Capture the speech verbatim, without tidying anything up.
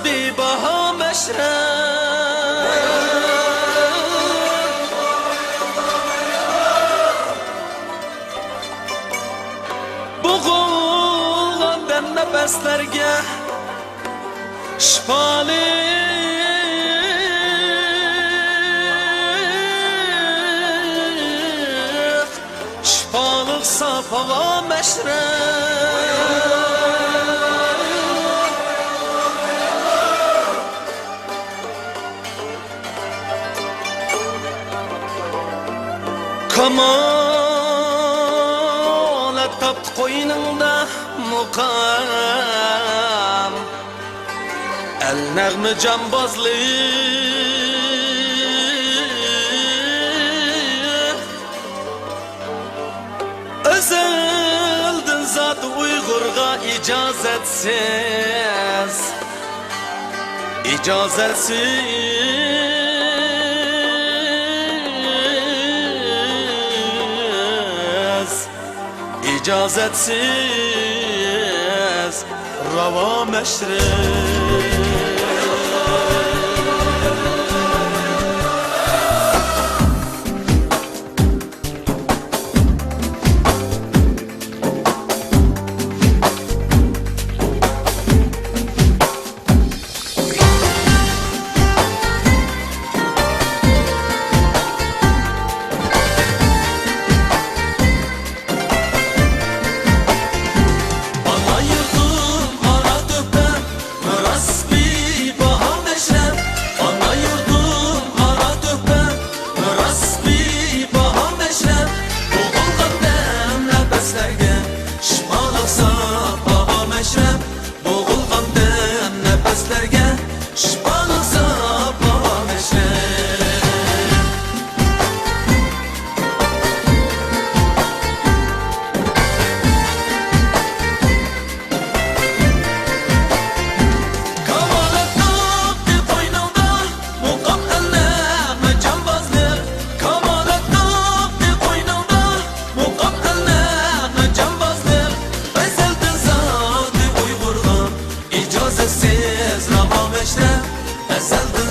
باھا مەشرەپ. بوغۇلغان دەم نەپەسلەرگە شىپالىق، شىپالىق ساپ ھاۋا مەشرەپ. كامالەت تاپتى قوينۇڭدا مۇقام، ئەل نەغمە جامبازلىق. ئەزەلدىن زادى ئۇيغۇرغا ئىجازەتسىز، ئىجازەتسىز، ئىجازەتسىز راۋا مەشرەپ. ئانا يۇرتۇم ئانا تۆھپەم، راست بىباھا مەشرەپ. ئانا يۇرتۇم ئانا تۆھپەم، راست بىباھا مەشرەپ. بوغۇلغان دەم نەپەسلەرگە شىپالىق ساپ ھاۋا مەشرەپ. بوغۇلغان دەم نەپەسلەرگە شىپالىق ساپ ھاۋا مەشرەپ. كامالەت تاپتى قوينۇڭدا مۇقام، ئەلنەغمە جامبازلىق. كامالەت تاپتى قوينۇڭدا مۇقام، ئەلنەغمە جامبازلىق. ئەزەلدىن زادى ئۇيغۇرغا ئىجازەتسىز راۋا مەشرەپ. ئەزەلدىن